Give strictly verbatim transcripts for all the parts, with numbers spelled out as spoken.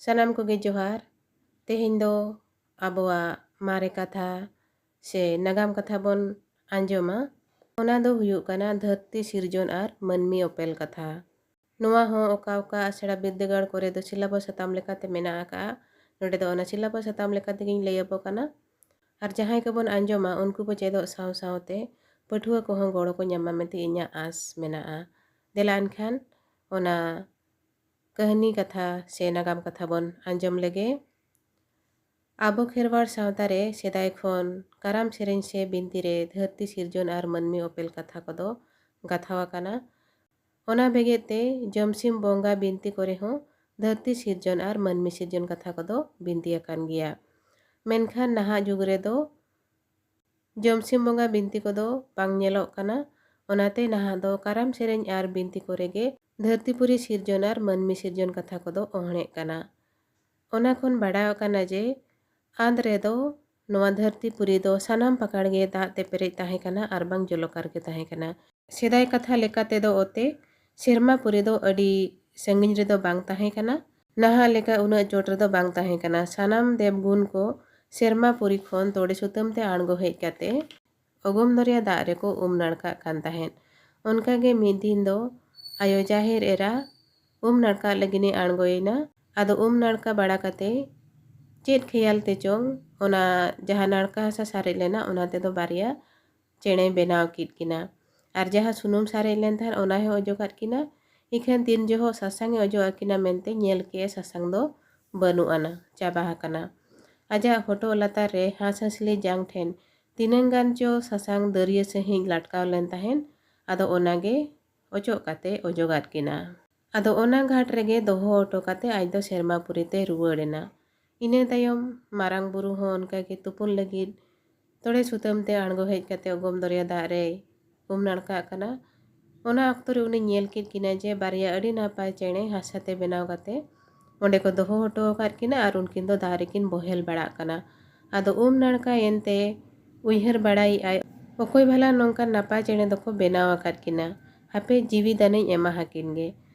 ᱥᱟᱱᱟᱢ ᱠᱚᱜᱮ ᱡᱚᱦᱟᱨ᱾ ᱛᱮᱦᱮᱧ ᱫᱚ ᱟᱵᱚᱣᱟᱜ ᱢᱟᱨᱮ ᱠᱟᱛᱷᱟ ᱥᱮ ᱱᱟᱜᱟᱢ ᱠᱟᱛᱷᱟ ᱵᱚᱱ ᱟᱸᱡᱚᱢᱟ᱾ ᱚᱱᱟ ᱫᱚ ᱦᱩᱭᱩᱜ ᱠᱟᱱᱟ ᱫᱷᱟᱹᱨᱛᱤ ᱥᱤᱨᱡᱚᱱ ᱟᱨ ᱢᱟᱹᱱᱢᱤ ᱚᱯᱮᱞ ᱠᱟᱛᱷᱟ᱾ ᱱᱚᱣᱟ ᱦᱚᱸ ᱚᱠᱟ ᱚᱠᱟ ᱟᱥᱲᱟ ᱵᱤᱨᱫᱟᱹᱜᱟᱲ ᱠᱚᱨᱮ ᱫᱚ ᱥᱤᱞᱟᱵᱚᱥ ᱥᱟᱛᱟᱢ ᱞᱮᱠᱟᱛᱮ ᱢᱮᱱᱟᱜ ᱟᱠᱟᱫᱼᱟ᱾ ᱱᱚᱰᱮ ᱫᱚ ᱚᱱᱟ ᱥᱤᱞᱟᱵᱚᱥ ᱥᱟᱛᱟᱢ ᱞᱮᱠᱟ ᱛᱮᱜᱮᱧ ᱞᱟᱹᱭ ᱟᱵᱚ ᱠᱟᱱᱟ᱾ ᱟᱨ ᱡᱟᱦᱟᱸᱭ ᱠᱚᱵᱚᱱ ᱟᱸᱡᱚᱢᱟ, ᱩᱱᱠᱩ ᱠᱚ ᱪᱮᱫᱚᱜ ᱥᱟᱶ ᱥᱟᱶᱛᱮ ᱯᱟᱹᱴᱷᱩᱣᱟᱹ ᱠᱚᱦᱚᱸ ᱜᱚᱲᱚ ᱠᱚ ᱧᱟᱢᱟ ᱢᱮᱱᱛᱮ ᱤᱧᱟᱹᱜ ᱟᱸᱥ ᱢᱮᱱᱟᱜᱼᱟ᱾ ᱫᱮᱞᱟ ᱮᱱᱠᱷᱟᱱ ᱚᱱᱟ ᱠᱟᱹᱦᱱᱤ ᱠᱟᱛᱷᱟ ᱥᱮ ᱱᱟᱜᱟᱢ ᱠᱟᱛᱷᱟ ᱵᱚᱱ ᱟᱸᱡᱚᱢ ᱞᱮᱜᱮ᱾ ᱟᱵᱚ ᱠᱷᱮᱨᱣᱟᱲ ᱥᱟᱶᱛᱟ ᱨᱮ ᱥᱮᱫᱟᱭ ᱠᱷᱚᱱ ᱠᱟᱨᱟᱢ ᱥᱮᱨᱮᱧ ᱥᱮ ᱵᱤᱱᱛᱤ ᱨᱮ ᱫᱷᱟᱹᱨᱛᱤ ᱥᱤᱨᱡᱚᱱ ᱟᱨ ᱢᱟᱹᱱᱢᱤ ᱚᱯᱮᱞ ᱠᱟᱛᱷᱟ ᱠᱚᱫᱚ ᱜᱟᱛᱷᱟᱣ ᱟᱠᱟᱱᱟ᱾ ᱚᱱᱟ ᱵᱮᱜᱮᱫ ᱛᱮ ᱡᱚᱢᱥᱤᱢ ᱵᱚᱸᱜᱟ ᱵᱤᱱᱛᱤ ᱠᱚᱨᱮ ᱦᱚᱸ ᱫᱷᱟᱹᱨᱛᱤ ᱥᱤᱨᱡᱚᱱ ᱟᱨ ᱢᱟᱹᱱᱢᱤ ᱥᱤᱨᱡᱚᱱ ᱠᱟᱛᱷᱟ ᱠᱚᱫᱚ ᱵᱤᱱᱛᱤ ᱟᱠᱟᱱ ᱜᱮᱭᱟ᱾ ᱢᱮᱱᱠᱷᱟᱱ ᱱᱟᱦᱟᱜ ᱡᱩᱜᱽ ᱨᱮᱫᱚ ᱡᱚᱢᱥᱤᱢ ᱵᱚᱸᱜᱟ ᱵᱤᱱᱛᱤ ᱠᱚᱫᱚ ᱵᱟᱝ ᱧᱮᱞᱚᱜ ᱠᱟᱱᱟ᱾ ᱚᱱᱟᱛᱮ ᱱᱟᱦᱟᱜ ᱫᱚ ᱠᱟᱨᱟᱢ ᱥᱮᱨᱮᱧ ᱟᱨ ᱵᱤᱱᱛᱤ ᱠᱚᱨᱮ ᱜᱮ ᱫᱷᱟᱹᱨᱛᱤᱯᱩᱨᱤ ᱥᱤᱨᱡᱚᱱ ᱟᱨ ᱢᱟᱹᱱᱢᱤ ᱥᱤᱨᱡᱚᱱ ᱠᱟᱛᱷᱟ ᱠᱚᱫᱚ ᱚᱦᱚᱲᱮᱜ ᱠᱟᱱᱟ᱾ ᱚᱱᱟ ᱠᱷᱚᱱ ᱵᱟᱰᱟᱭᱚᱜ ᱠᱟᱱᱟ ᱡᱮ ᱟᱸᱫᱽ ᱨᱮᱫᱚ ᱱᱚᱣᱟ ᱫᱷᱟᱹᱨᱛᱤᱯᱩᱨᱤ ᱫᱚ ᱥᱟᱱᱟᱢ ᱯᱟᱠᱟᱲ ᱜᱮ ᱫᱟᱜ ᱛᱮ ᱯᱮᱨᱮᱡ ᱛᱟᱦᱮᱸ ᱠᱟᱱᱟ ᱟᱨ ᱵᱟᱝ ᱡᱚᱞᱚᱠᱟᱨ ᱜᱮ ᱛᱟᱦᱮᱸ ᱠᱟᱱᱟ᱾ ᱥᱮᱫᱟᱭ ᱠᱟᱛᱷᱟ ᱞᱮᱠᱟ ᱛᱮᱫᱚ ᱚᱛᱮ ᱥᱮᱨᱢᱟ ᱯᱩᱨᱤ ᱫᱚ ᱟᱹᱰᱤ ᱥᱟᱺᱜᱤᱧ ᱨᱮᱫᱚ ᱵᱟᱝ ᱛᱟᱦᱮᱸ ᱠᱟᱱᱟ᱾ ᱱᱟᱦᱟᱜ ᱞᱮᱠᱟ ᱩᱱᱟᱹᱜ ᱪᱚᱴ ᱨᱮᱫᱚ ᱵᱟᱝ ᱛᱟᱦᱮᱸ ᱠᱟᱱᱟ᱾ ᱥᱟᱱᱟᱢ ᱫᱮᱵᱽᱜᱩᱱ ᱠᱚ ᱥᱮᱨᱢᱟ ᱯᱩᱨᱤ ᱠᱷᱚᱱ ᱛᱚᱲᱮ ᱥᱩᱛᱟᱹᱢ ᱛᱮ ᱟᱬᱜᱚ ᱦᱮᱡ ᱠᱟᱛᱮ ᱚᱜᱚᱢ ᱫᱚᱨᱭᱟ ᱫᱟᱜ ᱨᱮᱠᱚ ᱩᱢ ᱱᱟᱲᱠᱟᱜ ᱠᱟᱱ ᱛᱟᱦᱮᱸᱫ᱾ ᱚᱱᱠᱟ ᱜᱮ ᱢᱤᱫ ᱫᱤᱱ ᱫᱚ ᱟᱭᱳ ᱡᱟᱦᱮᱨ ᱮᱨᱟ ᱩᱢ ᱱᱟᱲᱠᱟᱜ ᱞᱟᱹᱜᱤᱫ ᱮ ᱟᱬᱜᱚᱭᱮᱱᱟ᱾ ᱟᱫᱚ ᱩᱢ ᱱᱟᱲᱠᱟ ᱵᱟᱲᱟ ᱠᱟᱛᱮ ᱪᱮᱫ ᱠᱷᱮᱭᱟᱞ ᱛᱮᱪᱚᱝ ᱚᱱᱟ ᱡᱟᱦᱟᱸ ᱱᱟᱲᱠᱟ ᱦᱟᱥᱟ ᱥᱟᱨᱮᱡ ᱞᱮᱱᱟ, ᱚᱱᱟ ᱛᱮᱫᱚ ᱵᱟᱨᱭᱟ ᱪᱮᱬᱮᱭ ᱵᱮᱱᱟᱣ ᱠᱮᱫ ᱠᱤᱱᱟ᱾ ᱟᱨ ᱡᱟᱦᱟᱸ ᱥᱩᱱᱩᱢ ᱥᱟᱨᱮᱡ ᱞᱮᱱ ᱛᱟᱦᱮᱸᱫ, ᱚᱱᱟ ᱦᱚᱸ ᱚᱡᱚᱜᱟᱫ ᱠᱤᱱᱟ᱾ ᱤᱠᱷᱟᱹᱱ ᱛᱤᱱ ᱡᱚᱦᱚᱜ ᱥᱟᱥᱟᱝ ᱮ ᱚᱡᱚᱜ ᱟᱹᱠᱤᱱᱟ ᱢᱮᱱᱛᱮ ᱧᱮᱞ ᱠᱮᱜᱼᱟᱭ, ᱥᱟᱥᱟᱝ ᱫᱚ ᱵᱟᱹᱱᱩᱜ ᱟᱱᱟ, ᱪᱟᱵᱟ ᱟᱠᱟᱱᱟ᱾ ᱟᱡᱟᱜ ᱦᱚᱴᱚᱜ ᱞᱟᱛᱟᱨ ᱨᱮ ᱦᱟᱸᱥ ᱦᱟᱸᱥᱞᱤ ᱡᱟᱝ ᱴᱷᱮᱱ ᱛᱤᱱᱟᱹᱝ ᱜᱟᱱ ᱪᱚ ᱥᱟᱥᱟᱝ ᱫᱟᱹᱨᱭᱟᱹ ᱥᱟᱺᱦᱤᱡ ᱞᱟᱴᱠᱟᱣ ᱞᱮᱱ ᱛᱟᱦᱮᱸᱫ᱾ ᱟᱫᱚ ᱚᱱᱟᱜᱮ ᱚᱪᱚᱜ ᱠᱟᱛᱮ ᱚᱡᱚᱜᱟᱫ ᱠᱤᱱᱟ᱾ ᱟᱫᱚ ᱚᱱᱟ ᱜᱷᱟᱴ ᱨᱮᱜᱮ ᱫᱚᱦᱚ ᱦᱚᱴᱚ ᱠᱟᱛᱮ ᱟᱡ ᱫᱚ ᱥᱮᱨᱢᱟ ᱯᱩᱨᱤ ᱛᱮᱭ ᱨᱩᱣᱟᱹᱲ ᱮᱱᱟ᱾ ᱤᱱᱟᱹ ᱛᱟᱭᱚᱢ ᱢᱟᱨᱟᱝ ᱵᱩᱨᱩ ᱦᱚᱸ ᱚᱱᱠᱟᱜᱮ ᱛᱩᱯᱩᱱ ᱞᱟᱹᱜᱤᱫ ᱛᱚᱲᱮ ᱥᱩᱛᱟᱹᱢ ᱛᱮ ᱟᱬᱜᱚ ᱦᱮᱡ ᱠᱟᱛᱮ ᱚᱜᱚᱢ ᱫᱚᱨᱭᱟ ᱫᱟᱜ ᱨᱮᱭ ᱩᱢ ᱱᱟᱲᱠᱟᱜ ᱠᱟᱱᱟ᱾ ᱚᱱᱟ ᱚᱠᱛᱚ ᱨᱮ ᱩᱱᱤ ᱧᱮᱞ ᱠᱮᱫ ᱠᱤᱱᱟ ᱡᱮ ᱵᱟᱨᱭᱟ ᱟᱹᱰᱤ ᱱᱟᱯᱟᱭ ᱪᱮᱬᱮ ᱦᱟᱥᱟ ᱛᱮ ᱵᱮᱱᱟᱣ ᱠᱟᱛᱮ ᱚᱸᱰᱮ ᱠᱚ ᱫᱚᱦᱚ ᱦᱚᱴᱚ ᱟᱠᱟᱫ ᱠᱤᱱᱟ ᱟᱨ ᱩᱱᱠᱤᱱ ᱫᱚ ᱫᱟᱜ ᱨᱮᱠᱤᱱ ᱵᱚᱦᱮᱞ ᱵᱟᱲᱟᱜ ᱠᱟᱱᱟ᱾ ᱟᱫᱚ ᱩᱢ ᱱᱟᱲᱠᱟ ᱮᱱᱛᱮ ᱩᱭᱦᱟᱹᱨ ᱵᱟᱲᱟᱭᱮᱫᱼᱟᱭ, ᱚᱠᱚᱭ ᱵᱷᱟᱞᱟ ᱱᱚᱝᱠᱟᱱ ᱱᱟᱯᱟᱭ ᱪᱮᱬᱮ ᱫᱚᱠᱚ ᱵᱮᱱᱟᱣ ᱟᱠᱟᱫ ᱠᱤᱱᱟ? ᱦᱟᱯᱮ ᱡᱤᱣᱤ ᱫᱟᱱᱮᱧ ᱮᱢᱟ ᱦᱟᱹᱠᱤᱱ ᱜᱮ᱾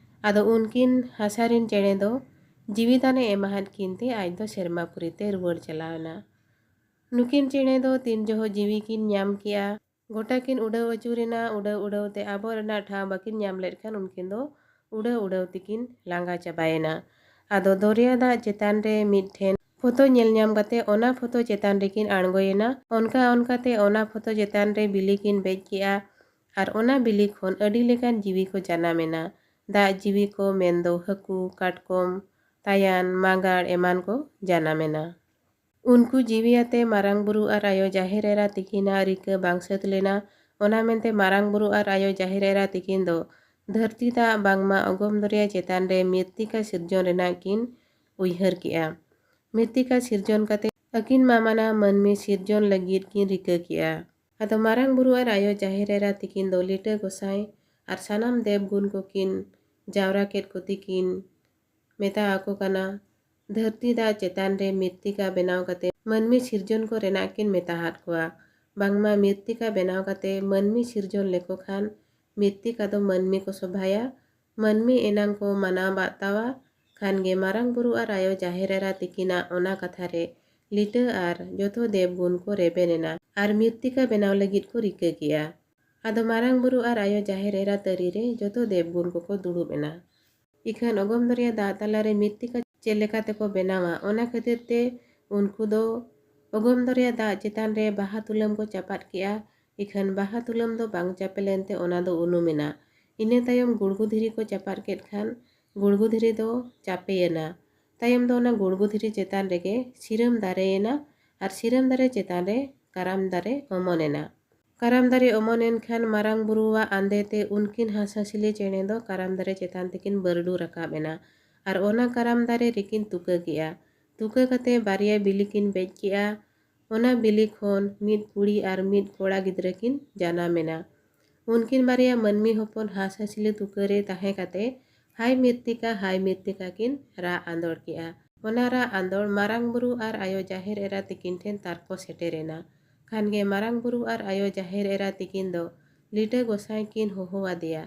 ᱟᱫᱚ ᱩᱱᱠᱤᱱ ᱦᱟᱥᱟ ᱨᱤᱱ ᱪᱮᱬᱮ ᱫᱚ ᱡᱤᱣᱤ ᱫᱟᱱᱮ ᱮᱢᱟᱦᱟᱫ ᱠᱤᱱ ᱛᱮ ᱟᱡ ᱫᱚ ᱥᱮᱨᱢᱟ ᱯᱩᱨᱤ ᱛᱮ ᱨᱩᱣᱟᱹᱲ ᱪᱟᱞᱟᱣ ᱮᱱᱟ᱾ ᱱᱩᱠᱤᱱ ᱪᱮᱬᱮ ᱫᱚ ᱛᱤᱱ ᱡᱚᱦᱚᱜ ᱡᱤᱣᱤ ᱠᱤᱱ ᱧᱟᱢ ᱠᱮᱜᱼᱟ, ᱜᱚᱴᱟ ᱠᱤᱱ ᱩᱰᱟᱹᱣ ᱟᱹᱪᱩᱨᱮᱱᱟ᱾ ᱩᱰᱟᱹᱣ ᱩᱰᱟᱹᱣ ᱛᱮ ᱟᱵᱚᱜ ᱨᱮᱱᱟᱜ ᱴᱷᱟᱶ ᱵᱟᱹᱠᱤᱱ ᱧᱟᱢ ᱞᱮᱫ ᱠᱷᱟᱱ ᱩᱱᱠᱤᱱ ᱫᱚ ᱩᱰᱟᱹᱣ ᱩᱰᱟᱹᱣ ᱛᱮᱠᱤᱱ ᱞᱟᱸᱜᱟ ᱪᱟᱵᱟᱭᱮᱱᱟ᱾ ᱟᱫᱚ ᱫᱚᱨᱭᱟ ᱫᱟᱜ ᱪᱮᱛᱟᱱ ᱨᱮ ᱢᱤᱫ ᱴᱷᱮᱱ ᱯᱷᱚᱛᱚ ᱧᱮᱞ ᱧᱟᱢ ᱠᱟᱛᱮ ᱚᱱᱟ ᱯᱷᱚᱛᱚ ᱪᱮᱛᱟᱱ ᱨᱮᱠᱤᱱ ᱟᱬᱜᱚᱭᱮᱱᱟ᱾ ᱚᱱᱠᱟ ᱚᱱᱠᱟᱛᱮ ᱚᱱᱟ ᱯᱷᱚᱛᱚ ᱪᱮᱛᱟᱱ ᱨᱮ ᱵᱤᱞᱤ ᱠᱤᱱ ᱵᱮᱡ ᱠᱮᱜᱼᱟ᱾ ᱟᱨ ᱚᱱᱟ ᱵᱤᱞᱤ ᱠᱷᱚᱱ ᱟᱹᱰᱤ ᱞᱮᱠᱟᱱ ᱡᱤᱣᱤ ᱠᱚ ᱡᱟᱱᱟᱢᱮᱱᱟ᱾ ᱫᱟᱜ ᱡᱤᱣᱤ ᱠᱚ ᱢᱮᱱᱫᱚ ᱦᱟᱹᱠᱩ, ᱠᱟᱴᱠᱚᱢ, ᱛᱟᱭᱟᱱ, ᱢᱟᱜᱟᱲ ᱮᱢᱟᱱ ᱠᱚ ᱡᱟᱱᱟᱢᱮᱱᱟ᱾ ᱩᱱᱠᱩ ᱡᱤᱣᱤ ᱟᱛᱮ ᱢᱟᱨᱟᱝ ᱵᱩᱨᱩ ᱟᱨ ᱟᱭᱳ ᱡᱟᱦᱮᱨ ᱮᱨᱟ ᱛᱤᱠᱤᱱᱟᱜ ᱨᱤᱠᱟᱹ ᱵᱟᱝ ᱥᱟᱹᱛ ᱞᱮᱱᱟ᱾ ᱚᱱᱟ ᱢᱮᱱᱛᱮ ᱢᱟᱨᱟᱝ ᱵᱩᱨᱩ ᱟᱨ ᱟᱭᱳ ᱡᱟᱦᱮᱨ ᱮᱨᱟ ᱛᱤᱠᱤᱱ ᱫᱚ ᱫᱷᱟᱹᱨᱛᱤ ᱫᱟᱜ ᱵᱟᱝᱢᱟ ᱚᱜᱚᱢ ᱫᱚᱨᱭᱟ ᱪᱮᱛᱟᱱ ᱨᱮ ᱢᱤᱨᱛᱤᱠᱟ ᱥᱤᱨᱡᱚᱱ ᱨᱮᱱᱟᱜ ᱠᱤᱱ ᱩᱭᱦᱟᱹᱨ ᱠᱮᱜᱼᱟ᱾ ᱢᱤᱨᱛᱤᱠᱟ ᱥᱤᱨᱡᱚᱱ ᱠᱟᱛᱮ ᱟᱹᱠᱤᱱ ᱢᱟ ᱢᱟᱱᱟ ᱢᱟᱹᱱᱢᱤ ᱥᱤᱨᱡᱚᱱ ᱞᱟᱹᱜᱤᱫ ᱠᱤᱱ ᱨᱤᱠᱟᱹ ᱠᱮᱜᱼᱟ᱾ ᱟᱫᱚ ᱢᱟᱨᱟᱝ ᱵᱩᱨᱩ ᱟᱨ ᱟᱭᱳ ᱡᱟᱦᱮᱨ ᱮᱨᱟ ᱛᱤᱠᱤᱱ ᱫᱚ ᱞᱤᱴᱟᱹ ᱜᱚᱸᱥᱟᱭ ᱟᱨ ᱥᱟᱱᱟᱢ ᱫᱮᱵ ᱜᱩᱱ ᱠᱚᱠᱤᱱ ᱡᱟᱣᱨᱟ ᱠᱮᱫ ᱠᱚᱛᱮ ᱠᱤᱱ ᱢᱮᱛᱟ ᱟᱠᱚ ᱠᱟᱱᱟ, ᱫᱷᱟᱹᱨᱛᱤ ᱫᱟᱜ ᱪᱮᱛᱟᱱ ᱨᱮ ᱢᱤᱨᱛᱤᱠᱟ ᱵᱮᱱᱟᱣ ᱠᱟᱛᱮ ᱢᱟᱹᱱᱢᱤ ᱥᱤᱨᱡᱚᱱ ᱠᱚ ᱨᱮᱱᱟᱜ ᱠᱤᱱ ᱢᱮᱛᱟ ᱟᱫ ᱠᱚᱣᱟ᱾ ᱵᱟᱝᱢᱟ ᱢᱤᱨᱛᱤᱠᱟ ᱵᱮᱱᱟᱣ ᱠᱟᱛᱮ ᱢᱟᱹᱱᱢᱤ ᱥᱤᱨᱡᱚᱱ ᱞᱮᱠᱚ ᱠᱷᱟᱱ ᱢᱤᱨᱛᱤᱠᱟ ᱫᱚ ᱢᱟᱹᱱᱢᱤ ᱠᱚ ᱥᱚᱵᱷᱟᱭᱟ, ᱢᱟᱹᱱᱢᱤ ᱮᱱᱟᱝ ᱠᱚ ᱢᱟᱱᱟᱣ ᱵᱟᱛᱟᱣᱟ᱾ ᱠᱷᱟᱱ ᱜᱮ ᱢᱟᱨᱟᱝ ᱵᱩᱨᱩ ᱟᱨ ᱟᱭᱳ ᱡᱟᱦᱮᱨ ᱮᱨᱟ ᱛᱤᱠᱤᱱᱟᱜ ᱚᱱᱟ ᱠᱟᱛᱷᱟ ᱨᱮ ᱞᱤᱴᱟᱹ ᱟᱨ ᱡᱚᱛᱚ ᱫᱮᱵ ᱜᱩᱱ ᱠᱚ ᱨᱮᱵᱮᱱ ᱮᱱᱟ ᱟᱨ ᱢᱤᱨᱛᱤᱠᱟ ᱵᱮᱱᱟᱣ ᱞᱟᱹᱜᱤᱫ ᱠᱚ ᱨᱤᱠᱟᱹ ᱠᱮᱜᱼᱟ᱾ ᱟᱫᱚ ᱢᱟᱨᱟᱝ ᱵᱩᱨᱩ ᱟᱨ ᱟᱭᱳ ᱡᱟᱦᱮᱨ ᱮᱨᱟ ᱛᱟᱹᱨᱤ ᱨᱮ ᱡᱚᱛᱚ ᱫᱮᱵ ᱜᱩᱱ ᱠᱚᱠᱚ ᱫᱩᱲᱩᱵ ᱮᱱᱟ᱾ ᱤᱠᱷᱟᱹᱱ ᱚᱜᱚᱢ ᱫᱚᱨᱭᱟ ᱫᱟᱜ ᱛᱟᱞᱟᱨᱮ ᱢᱤᱨᱛᱤᱠᱟ ᱪᱮᱫ ᱞᱮᱠᱟ ᱛᱮᱠᱚ ᱵᱮᱱᱟᱣᱟ, ᱚᱱᱟ ᱠᱷᱟᱹᱛᱤᱨ ᱛᱮ ᱩᱱᱠᱩ ᱫᱚ ᱚᱜᱚᱢ ᱫᱚᱨᱭᱟ ᱫᱟᱜ ᱪᱮᱛᱟᱱ ᱨᱮ ᱵᱟᱦᱟ ᱛᱩᱞᱟᱹᱢ ᱠᱚ ᱪᱟᱯᱟᱫ ᱠᱮᱜᱼᱟ᱾ ᱤᱠᱷᱟᱹᱱ ᱵᱟᱦᱟ ᱛᱩᱞᱟᱹᱢ ᱫᱚ ᱵᱟᱝ ᱪᱟᱯᱮ ᱞᱮᱱᱛᱮ ᱚᱱᱟ ᱫᱚ ᱩᱱᱩᱢ ᱮᱱᱟ᱾ ᱤᱱᱟᱹ ᱛᱟᱭᱚᱢ ᱜᱩᱲᱜᱩ ᱫᱷᱤᱨᱤ ᱠᱚ ᱪᱟᱯᱟᱫ ᱠᱮᱫ ᱠᱷᱟᱱ ᱜᱩᱲᱜᱩ ᱫᱷᱤᱨᱤ ᱫᱚ ᱪᱟᱯᱮᱭᱮᱱᱟ᱾ ᱛᱟᱭᱚᱢ ᱫᱚ ᱚᱱᱟ ᱜᱩᱲᱜᱩ ᱫᱷᱤᱨᱤ ᱪᱮᱛᱟᱱ ᱨᱮᱜᱮ ᱥᱤᱨᱟᱹᱢ ᱫᱟᱨᱮᱭᱮᱱᱟ ᱟᱨ ᱥᱤᱨᱟᱹᱢ ᱫᱟᱨᱮ ᱪᱮᱛᱟᱱ ᱨᱮ ᱠᱟᱨᱟᱢ ᱫᱟᱨᱮ ᱚᱢᱚᱱ ᱮᱱᱟ᱾ ᱠᱟᱨᱟᱢ ᱫᱟᱨᱮ ᱚᱢᱚᱱ ᱮᱱ ᱠᱷᱟᱱ ᱢᱟᱨᱟᱝ ᱵᱩᱨᱩᱣᱟᱜ ᱟᱸᱫᱮ ᱛᱮ ᱩᱱᱠᱤᱱ ᱦᱟᱸᱥ ᱦᱟᱸᱥᱞᱤ ᱪᱮᱬᱮ ᱫᱚ ᱠᱟᱨᱟᱢ ᱫᱟᱨᱮ ᱪᱮᱛᱟᱱ ᱛᱮᱠᱤᱱ ᱵᱟᱹᱨᱰᱩ ᱨᱟᱠᱟᱵ ᱮᱱᱟ ᱟᱨ ᱚᱱᱟ ᱠᱟᱨᱟᱢ ᱫᱟᱨᱮ ᱨᱮᱠᱤᱱ ᱛᱩᱠᱟᱹ ᱠᱮᱜᱼᱟ᱾ ᱛᱩᱠᱟᱹ ᱠᱟᱛᱮ ᱵᱟᱨᱭᱟ ᱵᱤᱞᱤ ᱠᱤᱱ ᱵᱮᱡ ᱠᱮᱜᱼᱟ᱾ ᱚᱱᱟ ᱵᱤᱞᱤ ᱠᱷᱚᱱ ᱢᱤᱫ ᱠᱩᱲᱤ ᱟᱨ ᱢᱤᱫ ᱠᱚᱲᱟ ᱜᱤᱫᱽᱨᱟᱹ ᱠᱤᱱ ᱡᱟᱱᱟᱢ ᱮᱱᱟ᱾ ᱩᱱᱠᱤᱱ ᱵᱟᱨᱭᱟ ᱢᱟᱹᱱᱢᱤ ᱦᱚᱯᱚᱱ ᱦᱟᱸᱥ ᱦᱟᱸᱥᱞᱤ ᱛᱩᱠᱟᱹ ᱨᱮ ᱛᱟᱦᱮᱸ ᱠᱟᱛᱮ ᱦᱟᱭ ᱢᱤᱨᱛᱤᱠᱟ, ᱦᱟᱭ ᱢᱤᱨᱛᱤᱠᱟ ᱠᱤᱱ ᱨᱟᱜ ᱟᱸᱫᱚᱲ ᱠᱮᱜᱼᱟ᱾ ᱚᱱᱟ ᱨᱟᱜ ᱟᱸᱫᱚᱲ ᱢᱟᱨᱟᱝ ᱵᱩᱨᱩ ᱟᱨ ᱟᱭᱳ ᱡᱟᱦᱮᱨ ᱮᱨᱟ ᱛᱤᱠᱤᱱ ᱴᱷᱮᱱ ᱛᱟᱨᱠᱚ ᱥᱮᱴᱮᱨ ᱮᱱᱟ᱾ ᱠᱷᱟᱱ ᱜᱮ ᱢᱟᱨᱟᱝ ᱵᱩᱨᱩ ᱟᱨ ᱟᱭᱳ ᱡᱟᱦᱮᱨ ᱮᱨᱟ ᱛᱤᱠᱤᱱ ᱫᱚ ᱞᱤᱴᱟᱹ ᱜᱚᱸᱥᱟᱭ ᱠᱤᱱ ᱦᱚᱦᱚ ᱟᱫᱮᱭᱟ᱾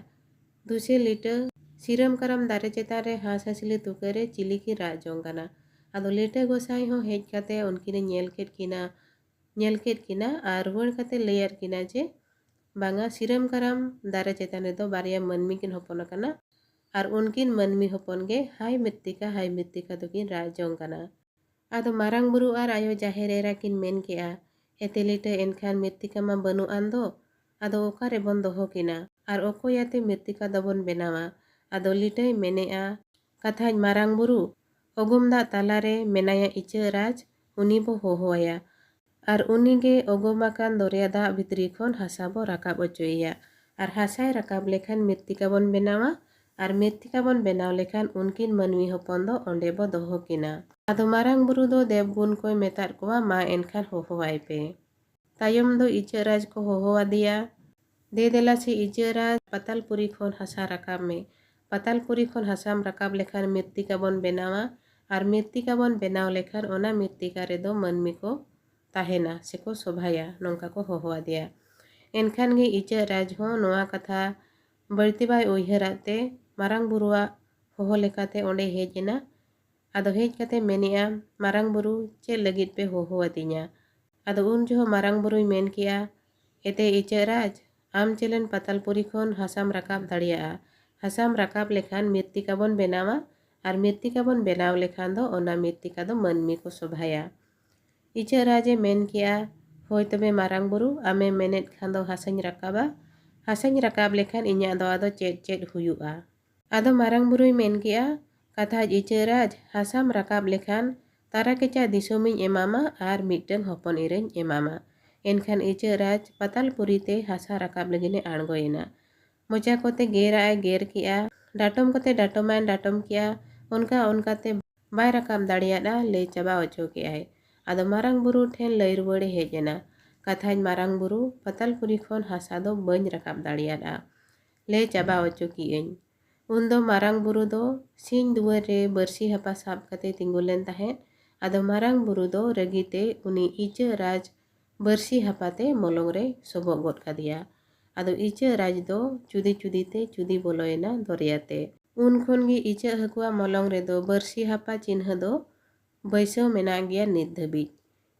ᱫᱩᱥᱮ ᱞᱤᱴᱟᱹ, ᱥᱤᱨᱟᱹᱢ ᱠᱟᱨᱟᱢ ᱫᱟᱨᱮ ᱪᱮᱛᱟᱱ ᱨᱮ ᱦᱟᱸᱥ ᱦᱟᱸᱥᱞᱤ ᱛᱩᱠᱟᱹ ᱨᱮ ᱪᱤᱞᱤ ᱠᱤᱱ ᱨᱟᱜ ᱡᱚᱝ ᱠᱟᱱᱟ᱾ ᱟᱫᱚ ᱞᱤᱴᱟᱹ ᱜᱚᱸᱥᱟᱭ ᱦᱚᱸ ᱦᱮᱡ ᱠᱟᱛᱮ ᱩᱱᱠᱤᱱᱮ ᱧᱮᱞ ᱠᱮᱫ ᱠᱤᱱᱟ, ᱧᱮᱞ ᱠᱮᱫ ᱠᱤᱱᱟ ᱟᱨ ᱨᱩᱣᱟᱹᱲ ᱠᱟᱛᱮ ᱞᱟᱹᱭᱟᱫ ᱠᱤᱱᱟ ᱡᱮ, ᱵᱟᱝᱟ, ᱥᱤᱨᱟᱹᱢ ᱠᱟᱨᱟᱢ ᱫᱟᱨᱮ ᱪᱮᱛᱟᱱ ᱨᱮᱫᱚ ᱵᱟᱨᱭᱟ ᱢᱟᱹᱱᱢᱤ ᱠᱤᱱ ᱦᱚᱯᱚᱱ ᱟᱠᱟᱱᱟ ᱟᱨ ᱩᱱᱠᱤᱱ ᱢᱟᱹᱱᱢᱤ ᱦᱚᱯᱚᱱ ᱜᱮ ᱦᱟᱭ ᱢᱤᱛᱛᱤᱠᱟ, ᱦᱟᱭ ᱢᱤᱛᱛᱤᱠᱟ ᱫᱚᱠᱤᱱ ᱨᱟᱜ ᱡᱚᱝ ᱠᱟᱱᱟ᱾ ᱟᱫᱚ ᱢᱟᱨᱟᱝ ᱵᱩᱨᱩ ᱟᱨ ᱟᱭᱳ ᱡᱟᱦᱮᱨ ᱮᱨᱟ ᱠᱤᱱ ᱢᱮᱱ ᱠᱮᱜᱼᱟ, ᱮᱛᱮ ᱞᱤᱴᱟᱹ, ᱮᱱᱠᱷᱟᱱ ᱢᱤᱨᱛᱤᱠᱟ ᱢᱟ ᱵᱟᱹᱱᱩᱜ ᱟᱱ ᱫᱚ, ᱟᱫᱚ ᱚᱠᱟ ᱨᱮᱵᱚᱱ ᱫᱚᱦᱚ ᱠᱤᱱᱟ? ᱟᱨ ᱚᱠᱚᱭ ᱟᱛᱮ ᱢᱤᱨᱛᱤᱠᱟ ᱫᱚᱵᱚᱱ ᱵᱮᱱᱟᱣᱟ? ᱟᱫᱚ ᱞᱤᱴᱟᱹᱭ ᱢᱮᱱᱮᱜᱼᱟ, ᱠᱟᱛᱷᱟᱡ ᱢᱟᱨᱟᱝ ᱵᱩᱨᱩ, ᱚᱜᱚᱢ ᱫᱟᱜ ᱛᱟᱞᱟᱨᱮ ᱢᱮᱱᱟᱭᱟ ᱤᱪᱟᱹᱜ ᱨᱟᱡᱽ, ᱩᱱᱤ ᱵᱚ ᱦᱚᱦᱚᱣᱟᱭᱟ᱾ ᱟᱨ ᱩᱱᱤᱜᱮ ᱚᱜᱚᱢ ᱟᱠᱟᱱ ᱫᱚᱨᱭᱟ ᱫᱟᱜ ᱵᱷᱤᱛᱨᱤ ᱠᱷᱚᱱ ᱦᱟᱥᱟ ᱵᱚ ᱨᱟᱠᱟᱵ ᱚᱪᱚᱭᱮᱭᱟ᱾ ᱟᱨ ᱦᱟᱥᱟᱭ ᱨᱟᱠᱟᱵ ᱞᱮᱠᱷᱟᱱ ᱢᱤᱨᱛᱤᱠᱟ ᱵᱚᱱ ᱵᱮᱱᱟᱣᱟ, ᱟᱨ ᱢᱤᱨᱛᱤᱠᱟ ᱵᱚᱱ ᱵᱮᱱᱟᱣ ᱞᱮᱠᱷᱟᱱ ᱩᱱᱠᱤᱱ ᱢᱟᱹᱱᱢᱤ ᱦᱚᱯᱚᱱ ᱫᱚ ᱚᱸᱰᱮ ᱵᱚ ᱫᱚᱦᱚ ᱠᱤᱱᱟ᱾ ᱟᱫᱚ ᱢᱟᱨᱟᱝ ᱵᱩᱨᱩ ᱫᱚ ᱫᱮᱵ ᱜᱩᱱ ᱠᱚᱭ ᱢᱮᱛᱟᱫ ᱠᱚᱣᱟ, ᱢᱟ ᱮᱱᱠᱷᱟᱱ ᱦᱚᱦᱚᱣᱟᱭ ᱯᱮ᱾ ᱛᱟᱭᱚᱢ ᱫᱚ ᱤᱪᱟᱹᱜ ᱨᱟᱡᱽ ᱠᱚ ᱦᱚᱦᱚ ᱟᱫᱮᱭᱟ, ᱫᱮ ᱫᱮᱞᱟ ᱥᱮ ᱤᱪᱟᱹᱜ ᱨᱟᱡᱽ, ᱯᱟᱛᱟᱞᱯᱩᱨᱤ ᱠᱷᱚᱱ ᱦᱟᱥᱟ ᱨᱟᱠᱟᱵ ᱢᱮ᱾ ᱯᱟᱛᱟᱞᱯᱩᱨᱤ ᱠᱷᱚᱱ ᱦᱟᱥᱟᱢ ᱨᱟᱠᱟᱵ ᱞᱮᱠᱷᱟᱱ ᱢᱤᱨᱛᱤᱠᱟ ᱵᱚᱱ ᱵᱮᱱᱟᱣᱟ, ᱟᱨ ᱢᱤᱨᱛᱤᱠᱟ ᱵᱚᱱ ᱵᱮᱱᱟᱣ ᱞᱮᱠᱷᱟᱱ ᱚᱱᱟ ᱢᱤᱨᱛᱤᱠᱟ ᱨᱮᱫᱚ ᱢᱟᱹᱱᱢᱤ ᱠᱚ ᱛᱟᱦᱮᱱᱟ ᱥᱮᱠᱚ ᱥᱚᱵᱷᱟᱭᱟ, ᱱᱚᱝᱠᱟ ᱠᱚ ᱦᱚᱦᱚ ᱟᱫᱮᱭᱟ᱾ ᱮᱱᱠᱷᱟᱱ ᱜᱮ ᱤᱪᱟᱹᱜ ᱨᱟᱡᱽ ᱦᱚᱸ ᱱᱚᱣᱟ ᱠᱟᱛᱷᱟ ᱵᱟᱹᱲᱛᱤ ᱵᱟᱭ ᱩᱭᱦᱟᱹᱨᱟᱫ ᱛᱮ ᱢᱟᱨᱟᱝ ᱵᱩᱨᱩᱣᱟᱜ ᱦᱚᱦᱚ ᱞᱮᱠᱟᱛᱮ ᱚᱸᱰᱮ ᱦᱮᱡ ᱮᱱᱟ᱾ ᱟᱫᱚ ᱦᱮᱡ ᱠᱟᱛᱮ ᱢᱮᱱᱮᱜᱼᱟ, ᱢᱟᱨᱟᱝ ᱵᱩᱨᱩ, ᱪᱮᱫ ᱞᱟᱹᱜᱤᱫ ᱯᱮ ᱦᱚᱦᱚ ᱟᱹᱫᱤᱧᱟ? ᱟᱫᱚ ᱩᱱ ᱡᱚᱦᱚᱜ ᱢᱟᱨᱟᱝ ᱵᱩᱨᱩᱭ ᱢᱮᱱ ᱠᱮᱜᱼᱟ, ᱮᱛᱮ ᱤᱪᱟᱹᱜ ᱨᱟᱡᱽ, ᱟᱢ ᱪᱮᱞᱮᱱ ᱯᱟᱛᱟᱞᱯᱩᱨᱤ ᱠᱷᱚᱱ ᱦᱟᱥᱟᱢ ᱨᱟᱠᱟᱵ ᱫᱟᱲᱮᱭᱟᱜᱼᱟ᱾ ᱦᱟᱥᱟᱢ ᱨᱟᱠᱟᱵ ᱞᱮᱠᱷᱟᱱ ᱢᱤᱨᱛᱤᱠᱟ ᱵᱚᱱ ᱵᱮᱱᱟᱣᱟ, ᱟᱨ ᱢᱤᱨᱛᱤᱠᱟ ᱵᱚᱱ ᱵᱮᱱᱟᱣ ᱞᱮᱠᱷᱟᱱ ᱫᱚ ᱚᱱᱟ ᱢᱤᱨᱛᱤᱠᱟ ᱫᱚ ᱢᱟᱹᱱᱢᱤ ᱠᱚ ᱥᱚᱵᱷᱟᱭᱟ᱾ ᱤᱪᱟᱹᱜ ᱨᱟᱡᱽ ᱮ ᱢᱮᱱ ᱠᱮᱜᱼᱟ, ᱦᱳᱭ ᱛᱚᱵᱮ ᱢᱟᱨᱟᱝ ᱵᱩᱨᱩ, ᱟᱢᱮᱢ ᱢᱮᱱᱮᱫ ᱠᱷᱟᱱ ᱫᱚ ᱦᱟᱥᱟᱧ ᱨᱟᱠᱟᱵᱟ᱾ ᱦᱟᱥᱟᱧ ᱨᱟᱠᱟᱵ ᱞᱮᱠᱷᱟᱱ ᱤᱧᱟᱹᱜ ᱫᱚ ᱟᱫᱚ ᱪᱮᱫ ᱪᱮᱫ ᱦᱩᱭᱩᱜᱼᱟ? ᱟᱫᱚ ᱢᱟᱨᱟᱝ ᱵᱩᱨᱩᱭ ᱢᱮᱱ ᱠᱮᱜᱼᱟ, ᱠᱟᱛᱷᱟᱡ ᱤᱪᱟᱹᱜ ᱨᱟᱡᱽ, ᱦᱟᱥᱟᱢ ᱨᱟᱠᱟᱵ ᱞᱮᱠᱷᱟᱱ ᱛᱟᱨᱟ ᱠᱮᱪᱟᱜ ᱫᱤᱥᱚᱢᱤᱧ ᱮᱢᱟᱢᱟ ᱟᱨ ᱢᱤᱫᱴᱟᱹᱝ ᱦᱚᱯᱚᱱ ᱮᱨᱟᱧ ᱮᱢᱟᱢᱟ᱾ ᱮᱱᱠᱷᱟᱱ ᱤᱪᱟᱹᱜ ᱨᱟᱡᱽ ᱯᱟᱛᱟᱞᱯᱩᱨᱤ ᱛᱮ ᱦᱟᱥᱟ ᱨᱟᱠᱟᱵ ᱞᱟᱹᱜᱤᱫ ᱮ ᱟᱬᱜᱚᱭᱮᱱᱟ᱾ ᱢᱚᱪᱟ ᱠᱚᱛᱮ ᱜᱮᱨᱟᱜ ᱮ ᱜᱮᱨ ᱠᱮᱜᱼᱟ, ᱰᱟᱴᱚᱢ ᱠᱚᱛᱮ ᱰᱟᱴᱚᱢᱟᱭ ᱰᱟᱴᱚᱢ ᱠᱮᱜᱼᱟ, ᱚᱱᱠᱟ ᱚᱱᱠᱟᱛᱮ ᱵᱟᱭ ᱨᱟᱠᱟᱵ ᱫᱟᱲᱮᱭᱟᱫᱼᱟ, ᱞᱟᱹᱭ ᱪᱟᱵᱟ ᱚᱪᱚ ᱠᱮᱜᱼᱟᱭ᱾ ᱟᱫᱚ ᱢᱟᱨᱟᱝ ᱵᱩᱨᱩ ᱴᱷᱮᱱ ᱞᱟᱹᱭ ᱨᱩᱣᱟᱹᱲᱮ ᱦᱮᱡ ᱮᱱᱟ, ᱠᱟᱛᱷᱟᱡ ᱢᱟᱨᱟᱝ ᱵᱩᱨᱩ, ᱯᱟᱛᱟᱞᱯᱩᱨᱤ ᱠᱷᱚᱱ ᱦᱟᱥᱟ ᱫᱚ ᱵᱟᱹᱧ ᱨᱟᱠᱟᱵ ᱫᱟᱲᱮᱭᱟᱫᱼᱟ, ᱞᱟᱹᱭ ᱪᱟᱵᱟ ᱚᱪᱚ ᱠᱮᱜᱼᱟᱹᱧ᱾ ᱩᱱᱫᱚ ᱢᱟᱨᱟᱝ ᱵᱩᱨᱩ ᱫᱚ ᱥᱤᱧ ᱫᱩᱣᱟᱹᱨ ᱨᱮ ᱵᱟᱹᱨᱥᱤ ᱦᱟᱯᱟ ᱥᱟᱵ ᱠᱟᱛᱮ ᱛᱤᱸᱜᱩ ᱞᱮᱱ ᱛᱟᱦᱮᱸᱫ᱾ ᱟᱫᱚ ᱢᱟᱨᱟᱝ ᱵᱩᱨᱩ ᱫᱚ ᱨᱟᱹᱜᱤ ᱛᱮ ᱩᱱᱤ ᱤᱪᱟᱹᱜ ᱨᱟᱡᱽ ᱵᱟᱹᱨᱥᱤ ᱦᱟᱯᱟ ᱛᱮ ᱢᱚᱞᱚᱝ ᱨᱮ ᱥᱚᱵᱚᱜ ᱜᱚᱫ ᱠᱟᱫᱮᱭᱟ᱾ ᱟᱫᱚ ᱤᱪᱟᱹᱜ ᱨᱟᱡᱽ ᱫᱚ ᱪᱩᱫᱤ ᱪᱩᱫᱤ ᱛᱮ ᱪᱩᱫᱤ ᱵᱚᱞᱚᱭᱮᱱᱟ ᱫᱚᱨᱭᱟ ᱛᱮ᱾ ᱩᱱ ᱠᱷᱚᱱ ᱜᱮ ᱤᱪᱟᱹᱜ ᱦᱟᱹᱠᱩᱣᱟᱜ ᱢᱚᱞᱚᱝ ᱨᱮᱫᱚ ᱵᱟᱹᱨᱥᱤ ᱦᱟᱯᱟ ᱪᱤᱱᱦᱟᱹ ᱫᱚ ᱵᱟᱹᱭᱥᱟᱹᱣ ᱢᱮᱱᱟᱜ ᱜᱮᱭᱟ ᱱᱤᱛ ᱫᱷᱟᱹᱵᱤᱡ᱾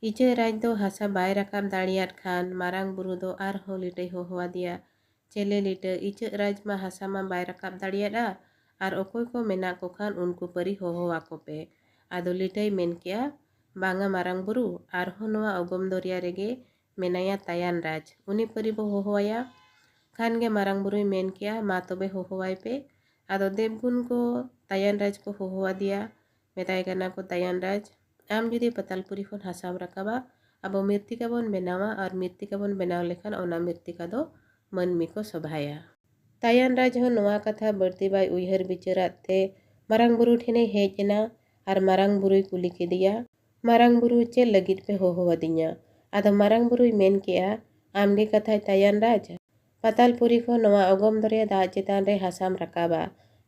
ᱤᱪᱟᱹᱜ ᱨᱟᱡᱽ ᱫᱚ ᱦᱟᱥᱟ ᱵᱟᱭ ᱨᱟᱠᱟᱵ ᱫᱟᱲᱮᱭᱟᱫ ᱠᱷᱟᱱ ᱢᱟᱨᱟᱝ ᱵᱩᱨᱩ ᱫᱚ ᱟᱨᱦᱚᱸ ᱞᱤᱴᱟᱹᱭ ᱦᱚᱦᱚᱣᱟᱫᱮᱭᱟ, "ᱪᱮᱞᱮ ᱞᱤᱴᱟᱹ, ᱤᱪᱟᱹᱜ ᱨᱟᱡᱽ ᱢᱟ ᱦᱟᱥᱟ ᱢᱟ ᱵᱟᱭ ᱨᱟᱠᱟᱵ ᱫᱟᱲᱮᱭᱟᱫᱼᱟ, ᱟᱨ ᱚᱠᱚᱭ ᱠᱚ ᱢᱮᱱᱟᱜ ᱠᱚ ᱠᱷᱟᱱ ᱩᱱᱠᱩ ᱯᱟᱹᱨᱤ ᱦᱚᱦᱚ ᱟᱠᱚ ᱯᱮ?" ᱟᱫᱚ ᱞᱤᱴᱟᱹᱭ ᱢᱮᱱ ᱠᱮᱜᱼᱟ, "ᱵᱟᱝᱟ ᱢᱟᱨᱟᱝ ᱵᱩᱨᱩ, ᱟᱨᱦᱚᱸ ᱱᱚᱣᱟ ᱚᱜᱚᱢ ᱫᱚᱨᱭᱟ ᱨᱮᱜᱮ ᱢᱮᱱᱟᱭᱟ ᱛᱟᱭᱟᱱ ᱨᱟᱡᱽ, ᱩᱱᱤ ᱯᱟᱹᱨᱤ ᱵᱚ ᱦᱚᱦᱚᱣᱟᱭᱟ᱾" ᱠᱷᱟᱱ ᱜᱮ ᱢᱟᱨᱟᱝ ᱵᱩᱨᱩᱭ ᱢᱮᱱ ᱠᱮᱜᱼᱟ, "ᱢᱟ ᱛᱚᱵᱮ ᱦᱚᱦᱚᱣᱟᱭ ᱯᱮ᱾" ᱟᱫᱚ ᱫᱮᱵᱽᱜᱩᱱ ᱠᱚ ᱛᱟᱭᱟᱱ ᱨᱟᱡᱽ ᱠᱚ ᱦᱚᱦᱚᱣᱟᱫᱮᱭᱟ, ᱢᱮᱛᱟᱭ ᱠᱟᱱᱟ ᱠᱚ, "ᱛᱟᱭᱟᱱ ᱨᱟᱡᱽ, ᱟᱢ ᱡᱩᱫᱤ ᱯᱟᱛᱟᱞᱯᱩᱨᱤ ᱠᱷᱚᱱ ᱦᱟᱥᱟᱢ ᱨᱟᱠᱟᱵᱟ, ᱟᱵᱚ ᱢᱤᱨᱛᱤᱠᱟ ᱵᱚᱱ ᱵᱮᱱᱟᱣᱟ, ᱟᱨ ᱢᱤᱨᱛᱤᱠᱟ ᱵᱚᱱ ᱵᱮᱱᱟᱣ ᱞᱮᱠᱷᱟᱱ ᱚᱱᱟ ᱢᱤᱨᱛᱤᱠᱟ ᱫᱚ ᱢᱟᱹᱱᱢᱤ ᱠᱚ ᱥᱚᱵᱷᱟᱭᱟ᱾" ᱛᱟᱭᱟᱱ ᱨᱟᱡᱽ ᱦᱚᱸ ᱱᱚᱣᱟ ᱠᱟᱛᱷᱟ ᱵᱟᱹᱲᱛᱤ ᱵᱟᱭ ᱩᱭᱦᱟᱹᱨ ᱵᱤᱪᱟᱹᱨᱟᱫ ᱛᱮ ᱢᱟᱨᱟᱝ ᱵᱩᱨᱩ ᱴᱷᱮᱱᱮ ᱦᱮᱡ ᱮᱱᱟ ᱟᱨ ᱢᱟᱨᱟᱝ ᱵᱩᱨᱩᱭ ᱠᱩᱞᱤ ᱠᱮᱫᱮᱭᱟ, "ᱢᱟᱨᱟᱝ ᱵᱩᱨᱩ, ᱪᱮᱫ ᱞᱟᱹᱜᱤᱫ ᱯᱮ ᱦᱚᱦᱚᱣᱟᱫᱤᱧᱟ?" ᱟᱫᱚ ᱢᱟᱨᱟᱝ ᱵᱩᱨᱩᱭ ᱢᱮᱱ ᱠᱮᱜᱼᱟ, "ᱟᱢᱜᱮ ᱠᱟᱛᱷᱟᱭ ᱛᱟᱭᱟᱱ ᱨᱟᱡᱽ, ᱯᱟᱛᱟᱞᱯᱩᱨᱤ ᱠᱷᱚᱱ ᱱᱚᱣᱟ ᱚᱜᱚᱢ ᱫᱚᱨᱭᱟ ᱫᱟᱜ ᱪᱮᱛᱟᱱ ᱨᱮ ᱦᱟᱥᱟᱢ ᱨᱟᱠᱟᱵᱟ᱾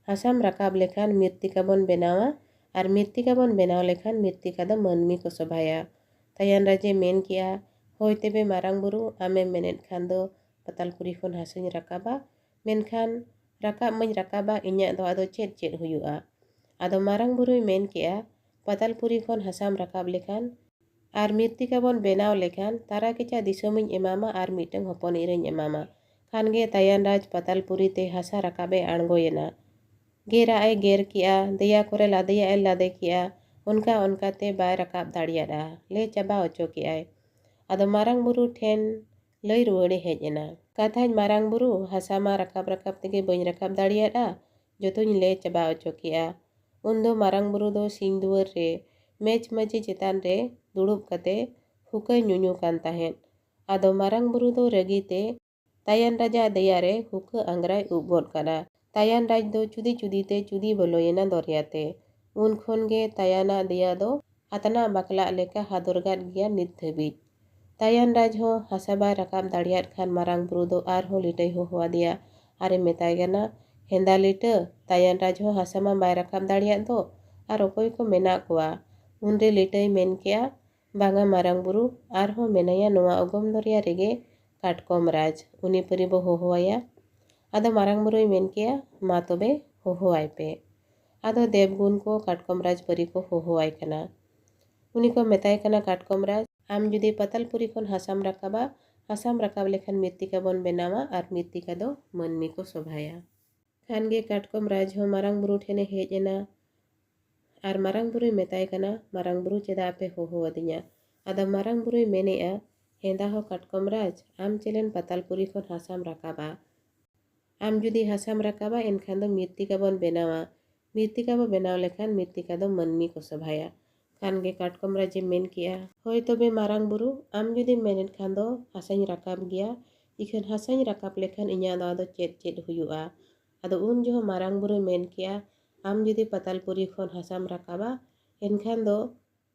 ᱦᱟᱥᱟᱢ ᱨᱟᱠᱟᱵ ᱞᱮᱠᱷᱟᱱ ᱢᱤᱨᱛᱤᱠᱟ ᱵᱚᱱ ᱵᱮᱱᱟᱣᱟ, ᱟᱨ ᱢᱤᱨᱛᱤᱠᱟ ᱵᱚᱱ ᱵᱮᱱᱟᱣ ᱞᱮᱠᱷᱟᱱ ᱢᱤᱨᱛᱤᱠᱟ ᱫᱚ ᱢᱟᱹᱱᱢᱤ ᱠᱚ ᱥᱚᱵᱷᱟᱭᱟ᱾" ᱛᱟᱭᱟᱱ ᱨᱟᱡᱽ ᱮ ᱢᱮᱱ ᱠᱮᱜᱼᱟ, "ᱦᱳᱭ ᱛᱚᱵᱮ ᱢᱟᱨᱟᱝ ᱵᱩᱨᱩ, ᱟᱢᱮᱢ ᱢᱮᱱᱮᱫ ᱠᱷᱟᱱ ᱫᱚ ᱯᱟᱛᱟᱞᱯᱩᱨᱤ ᱠᱷᱚᱱ ᱦᱟᱥᱟᱧ ᱨᱟᱠᱟᱵᱟ, ᱢᱮᱱᱠᱷᱟᱱ ᱨᱟᱠᱟᱵ ᱢᱟᱹᱧ ᱨᱟᱠᱟᱵᱟ, ᱤᱧᱟᱹᱜ ᱫᱚ ᱟᱫᱚ ᱪᱮᱫ ᱪᱮᱫ ᱦᱩᱭᱩᱜᱼᱟ?" ᱟᱫᱚ ᱢᱟᱨᱟᱝ ᱵᱩᱨᱩᱭ ᱢᱮᱱ ᱠᱮᱜᱼᱟ, "ᱯᱟᱛᱟᱞᱯᱩᱨᱤ ᱠᱷᱚᱱ ᱦᱟᱥᱟᱢ ᱨᱟᱠᱟᱵ ᱞᱮᱠᱷᱟᱱ ᱟᱨ ᱢᱤᱨᱛᱤᱠᱟ ᱵᱚᱱ ᱵᱮᱱᱟᱣ ᱞᱮᱠᱷᱟᱱ ᱛᱟᱨᱟ ᱠᱮᱪᱟ ᱫᱤᱥᱚᱢᱤᱧ ᱮᱢᱟᱢᱟ ᱟᱨ ᱢᱤᱫᱴᱟᱝ ᱦᱚᱯᱚᱱ ᱮᱨᱟᱧ ᱮᱢᱟᱢᱟ᱾" ᱠᱷᱟᱱ ᱜᱮ ᱛᱟᱭᱟᱱ ᱨᱟᱡᱽ ᱯᱟᱛᱟᱞᱯᱩᱨᱤ ᱛᱮ ᱦᱟᱥᱟ ᱨᱟᱠᱟᱵ ᱮ ᱟᱬᱜᱚᱭᱮᱱᱟ᱾ ᱜᱮᱨᱟᱜ ᱮ ᱜᱮᱨ ᱠᱮᱜᱼᱟ, ᱫᱮᱭᱟ ᱠᱚᱨᱮ ᱞᱟᱫᱮᱭᱟᱜ ᱮ ᱞᱟᱫᱮ ᱠᱮᱜᱼᱟ, ᱚᱱᱠᱟ ᱚᱱᱠᱟ ᱛᱮ ᱵᱟᱭ ᱨᱟᱠᱟᱵ ᱫᱟᱲᱮᱭᱟᱫᱼᱟ, ᱞᱮ ᱪᱟᱵᱟ ᱚᱪᱚ ᱠᱮᱜᱼᱟᱭ᱾ ᱟᱫᱚ ᱢᱟᱨᱟᱝ ᱵᱩᱨᱩ ᱴᱷᱮᱱ ᱞᱟᱹᱭ ᱨᱩᱣᱟᱹᱲᱮ ᱦᱮᱡ ᱮᱱᱟ, "ᱠᱟᱛᱷᱟᱧ ᱢᱟᱨᱟᱝ ᱵᱩᱨᱩ, ᱦᱟᱥᱟ ᱢᱟ ᱨᱟᱠᱟᱵ ᱨᱟᱠᱟᱵ ᱛᱮᱜᱮ ᱵᱟᱹᱧ ᱨᱟᱠᱟᱵ ᱫᱟᱲᱮᱭᱟᱫᱼᱟ, ᱡᱚᱛᱚᱧ ᱞᱮ ᱪᱟᱵᱟ ᱚᱪᱚ ᱠᱮᱜᱼᱟ᱾" ᱩᱱᱫᱚ ᱢᱟᱨᱟᱝ ᱵᱩᱨᱩ ᱫᱚ ᱥᱤᱧ ᱫᱩᱣᱟᱹᱨ ᱨᱮ ᱢᱮᱪ ᱢᱟᱹᱪᱤ ᱪᱮᱛᱟᱱ ᱨᱮ ᱫᱩᱲᱩᱵ ᱠᱟᱛᱮ ᱦᱩᱠᱟᱹᱭ ᱧᱩᱧᱩ ᱠᱟᱱ ᱛᱟᱦᱮᱸᱫ᱾ ᱟᱫᱚ ᱢᱟᱨᱟᱝ ᱵᱩᱨᱩ ᱫᱚ ᱨᱟᱹᱜᱤ ᱛᱮ ᱛᱟᱭᱟᱱ ᱨᱟᱡᱟᱜ ᱫᱮᱭᱟ ᱨᱮ ᱦᱩᱠᱟᱹ ᱟᱝᱜᱽᱨᱟᱭ ᱩᱵ ᱜᱚᱫ ᱠᱟᱫᱟ᱾ ᱛᱟᱭᱟᱱ ᱨᱟᱡᱽ ᱫᱚ ᱪᱩᱫᱤ ᱪᱩᱫᱤ ᱛᱮ ᱪᱩᱫᱤ ᱵᱚᱞᱚᱭᱮᱱᱟ ᱫᱚᱨᱭᱟ ᱛᱮ᱾ ᱩᱱ ᱠᱷᱚᱱ ᱜᱮ ᱛᱟᱭᱟᱱᱟᱜ ᱫᱮᱭᱟ ᱫᱚ ᱟᱛᱱᱟᱜ ᱵᱟᱠᱞᱟᱜ ᱞᱮᱠᱟ ᱦᱟᱫᱚᱨ ᱜᱟᱫ ᱜᱮᱭᱟ ᱱᱤᱛ ᱫᱷᱟᱹᱵᱤᱡ᱾ ᱛᱟᱭᱟᱱ ᱨᱟᱡᱽ ᱦᱚᱸ ᱦᱟᱥᱟ ᱵᱟᱭ ᱨᱟᱠᱟᱵ ᱫᱟᱲᱮᱭᱟᱫ ᱠᱷᱟᱱ ᱢᱟᱨᱟᱝ ᱵᱩᱨᱩ ᱫᱚ ᱟᱨᱦᱚᱸ ᱞᱤᱴᱟᱹᱭ ᱦᱚᱦᱚᱣᱟᱫᱮᱭᱟ ᱟᱨᱮ ᱢᱮᱛᱟᱭ ᱠᱟᱱᱟ, "ᱦᱮᱸᱫᱟ ᱞᱤᱴᱟᱹ, ᱛᱟᱭᱟᱱ ᱨᱟᱡᱽ ᱦᱚᱸ ᱦᱟᱥᱟ ᱢᱟ ᱵᱟᱭ ᱨᱟᱠᱟᱵ ᱫᱟᱲᱮᱭᱟᱫ ᱫᱚ, ᱟᱨ ᱚᱠᱚᱭ ᱠᱚ ᱢᱮᱱᱟᱜ ᱠᱚᱣᱟ?" ᱩᱱᱨᱮ ᱞᱤᱴᱟᱹᱭ ᱢᱮᱱ ᱠᱮᱜᱼᱟ, "ᱵᱟᱝᱟ ᱢᱟᱨᱟᱝ ᱵᱩᱨᱩ, ᱟᱨᱦᱚᱸ ᱢᱮᱱᱟᱭᱟ ᱱᱚᱣᱟ ᱚᱜᱚᱢ ᱫᱚᱨᱭᱟ ᱨᱮᱜᱮ ᱠᱟᱴᱠᱚᱢ ᱨᱟᱡᱽ, ᱩᱱᱤ ᱯᱟᱹᱨᱤ ᱵᱚ ᱦᱚᱦᱚᱣᱟᱭᱟ᱾ ᱟᱫᱚ ᱢᱟᱨᱟᱝ ᱵᱩᱨᱩᱭ ᱢᱮᱱ ᱠᱮᱜᱼᱟ, ᱢᱟ ᱛᱚᱵᱮ ᱦᱚᱦᱚᱣᱟᱭ ᱯᱮ᱾ ᱟᱫᱚ ᱫᱮᱵᱽᱜᱩᱱ ᱠᱚ ᱠᱟᱴᱠᱚᱢ ᱨᱟᱡᱽ ᱯᱟᱹᱨᱤ ᱠᱚ ᱦᱚᱦᱚᱣᱟᱭ ᱠᱟᱱᱟ᱾ ᱩᱱᱤ ᱠᱚ ᱢᱮᱛᱟᱭ ᱠᱟᱱᱟ, ᱠᱟᱴᱠᱚᱢ ᱨᱟᱡᱽ, ᱟᱢ ᱡᱩᱫᱤ ᱯᱟᱛᱟᱞᱯᱩᱨᱤ ᱠᱷᱚᱱ ᱦᱟᱥᱟᱢ ᱨᱟᱠᱟᱵᱟ, ᱦᱟᱥᱟᱢ ᱨᱟᱠᱟᱵ ᱞᱮᱠᱷᱟᱱ ᱢᱤᱨᱛᱤᱠᱟ ᱵᱚᱱ ᱵᱮᱱᱟᱣᱟ ᱟᱨ ᱢᱤᱨᱛᱤᱠᱟ ᱫᱚ ᱢᱟᱹᱱᱢᱤ ᱠᱚ ᱥᱚᱵᱷᱟᱭᱟ᱾ ᱠᱷᱟᱱ ᱜᱮ ᱠᱟᱴᱠᱚᱢ ᱨᱟᱡᱽ ᱦᱚᱸ ᱢᱟᱨᱟᱝ ᱵᱩᱨᱩ ᱴᱷᱮᱱᱮ ᱦᱮᱡ ᱮᱱᱟ ᱟᱨ ᱢᱟᱨᱟᱝ ᱵᱩᱨᱩᱭ ᱢᱮᱛᱟᱭ ᱠᱟᱱᱟ, ᱢᱟᱨᱟᱝ ᱵᱩᱨᱩ, ᱪᱮᱫᱟᱜ ᱯᱮ ᱦᱚᱦᱚ ᱟᱹᱫᱤᱧᱟ? ᱟᱫᱚ ᱢᱟᱨᱟᱝ ᱵᱩᱨᱩᱭ ᱢᱮᱱᱮᱜᱼᱟ, ᱦᱮᱸᱫᱟ ᱦᱚ ᱠᱟᱴᱠᱚᱢ ᱨᱟᱡᱽ, ᱟᱢ ᱪᱮᱞᱮᱱ ᱯᱟᱛᱟᱞᱯᱩᱨᱤ ᱠᱷᱚᱱ ᱦᱟᱥᱟᱢ ᱨᱟᱠᱟᱵᱟ᱾ ᱟᱢ ᱡᱩᱫᱤ ᱦᱟᱥᱟᱢ ᱨᱟᱠᱟᱵᱟ, ᱮᱱᱠᱷᱟᱱ ᱫᱚ ᱢᱤᱨᱛᱤᱠᱟ ᱵᱚᱱ ᱵᱮᱱᱟᱣᱟ᱾ ᱢᱤᱨᱛᱤᱠᱟ ᱵᱚ ᱵᱮᱱᱟᱣ ᱞᱮᱠᱷᱟᱱ ᱢᱤᱨᱛᱤᱠᱟ ᱫᱚ ᱢᱟᱹᱱᱢᱤ ᱠᱚ ᱥᱚᱵᱷᱟᱭᱟ᱾ ᱠᱷᱟᱱ ᱜᱮ ᱠᱟᱴᱠᱚᱢ ᱨᱟᱡᱽ ᱮ ᱢᱮᱱ ᱠᱮᱜᱼᱟ, ᱦᱳᱭ ᱛᱚᱵᱮ ᱢᱟᱨᱟᱝ ᱵᱩᱨᱩ, ᱟᱢ ᱡᱩᱫᱤᱢ ᱢᱮᱱᱮᱫ ᱠᱷᱟᱱ ᱫᱚ ᱦᱟᱥᱟᱧ ᱨᱟᱠᱟᱵ ᱜᱮᱭᱟ᱾ ᱤᱠᱷᱟᱹᱱ ᱦᱟᱥᱟᱧ ᱨᱟᱠᱟᱵ ᱞᱮᱠᱷᱟᱱ ᱤᱧᱟᱹᱜ ᱫᱚ ᱟᱫᱚ ᱪᱮᱫ ᱪᱮᱫ ᱦᱩᱭᱩᱜᱼᱟ? ᱟᱫᱚ ᱩᱱ ᱡᱚᱦᱚᱜ ᱢᱟᱨᱟᱝ ᱵᱩᱨᱩᱭ ᱢᱮᱱ ᱠᱮᱜᱼᱟ, ᱟᱢ ᱡᱩᱫᱤ ᱯᱟᱛᱟᱞᱯᱩᱨᱤ ᱠᱷᱚᱱ ᱦᱟᱥᱟᱢ ᱨᱟᱠᱟᱵᱟ, ᱮᱱᱠᱷᱟᱱ ᱫᱚ